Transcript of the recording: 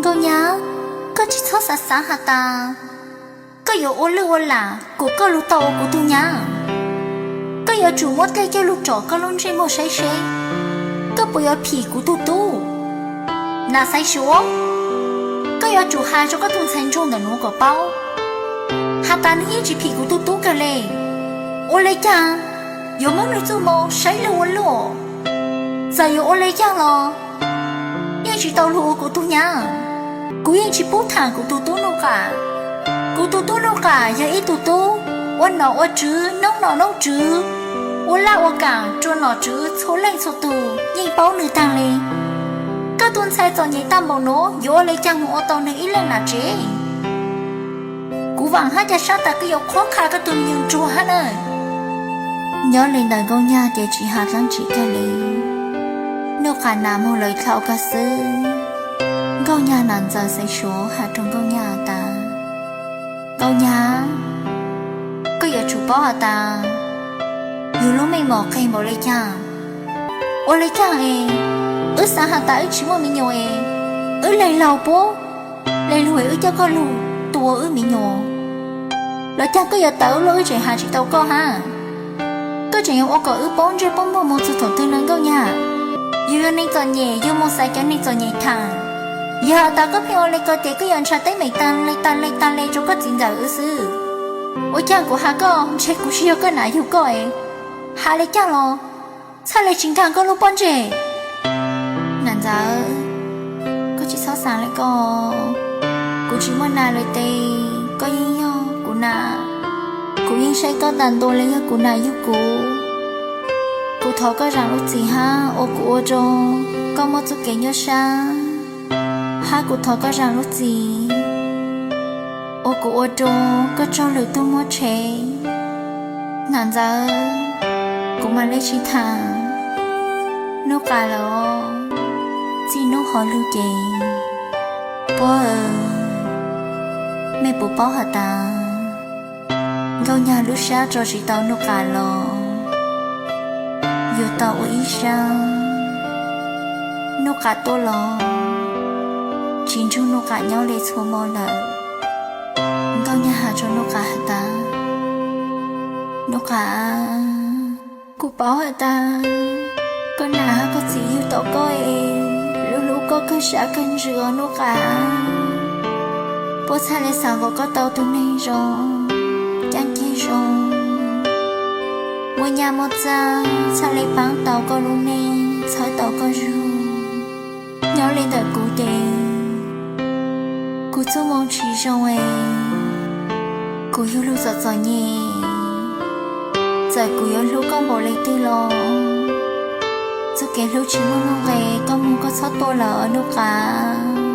Nkauj Nyab, koj tsis txhob xav xav has tas koj yuav ua lwj ua lam kom koj lug tau ua kuv tug nyab. Koj yuav tsum muab dlej coj lug tsom koj lub ntsej muag saib seb koj puas yuav phim kuv tug tub. Nas Xaiv Suav, koj yuav tsum has rua koj tug ntxhais ntsuag ntawm nuav kom paub has tas nwg yeej tsis phim kuv tug tub kawg le. Ua le caag yuav muab nwg txuj moo saib lwj ua luaj. Txawm yuav ua le caag los yeej tsis tau lug ua kuv tug nyab. Kuv yeej tsis pub thaam kuv tug tub Nuj Qam. Kuv tug tub Nuj Qam yog ib tug tub ua nom ua tswv, noob nom noob tswv, ua laj ua kaam rua nom tswv txhua leej txhua tug yeej paub nwg taag le. Koj tug ntxhais txom nyem taag npaum nuav yuav ua le caag moog ua tau nwg ib leej nam tsev? Kuv vaam hab ca sab tas koj yuav qhuab qha koj tug me nyuam ntsuag hab na. Nyob le ntawm Nkauj Nyag ces tsis has dlaab tsi kawg le. Nuj Qam nas moog lawm dlhau kawg xwb. Nkauj Nyag nas ntxawm Xaiv Suav has rua Nkauj Nyag tas, Nkauj Nyag, koj yuav tsum paub has tas yug lub meej mom qeg npaum le caag. Ua le caag es wb xaav has tas wb tsis muaj me nyuam es wb leg laug puab, leg lug es wb coj koj lug tua wb me nyuam los caag koj yuav tawv luaj wb tseem has tsis tau koj hab? Koj tseem yuav ua kom wb paub ntsej paub muag moog txug thaum twg na Nkauj Nyag? Yug yog neeg txom nyem yug moog xaiv cov neeg txom nyem thaam. Yog has tas koj pheej ua le ko ces koj yuav ntshaw teeb meem taag le taag le taag le rua koj txiv ntxawm wb xwb. Ua caag kuv has koj ntshe kuv tsis yog koj nam yug koj es has le caag los txhaj le tsis nkaag koj lub pob ntseg. Nam ntxawm, koj tsis txhob xaav le ko. Kuv tsis muaj nas lawm tes koj yeej yog kuv nam. Kuv yeej saib koj tas ntua le yog kuv nam yug kuv. Kuv thov koj zaam lub txim hab ua kuv ua rua koj muaj txuj kev nyuaj sab, hab kuv thov koj zaam lub txim ua kuv ua rua koj tsaug lwm tug muab tshev. Nam ntxawm, kuv mam le sib thaam. Nuj Qam lawm, txij nub hov lug ces puab, mej puas paub has tas Nkauj Nyag lub sab tso tsis tau Nuj Qam los yuav tau ua ib sab. Nuj Qam tuaj los tsis nrug Nuj Qam nyob le txhua mo lawm. Nkauj Nyag has rua Nuj Qam has tas, Nuj Qam, kuv paub has tas koj nam hab koj txiv yug tom koj es lub hlub koj kawg sab kawg ntsws os Nuj Qam. Puab txhaj le xaav kom koj tau tug neeg zoo, caaj ceg zoo, muaj nyaj muaj txag, txhaj le paab tau koj lub neej, txhawb tau koj zug. Nyob le ntawm kuv ces kuv txuj moo tsis zoo es kuv yug lug txom txom nyem. Txawm kuv yuav hlub koj npaum le twg los txuj kev hlub tsis muaj nuj nqes, koj moog koj txhob tuaj lawm Nuj Qam.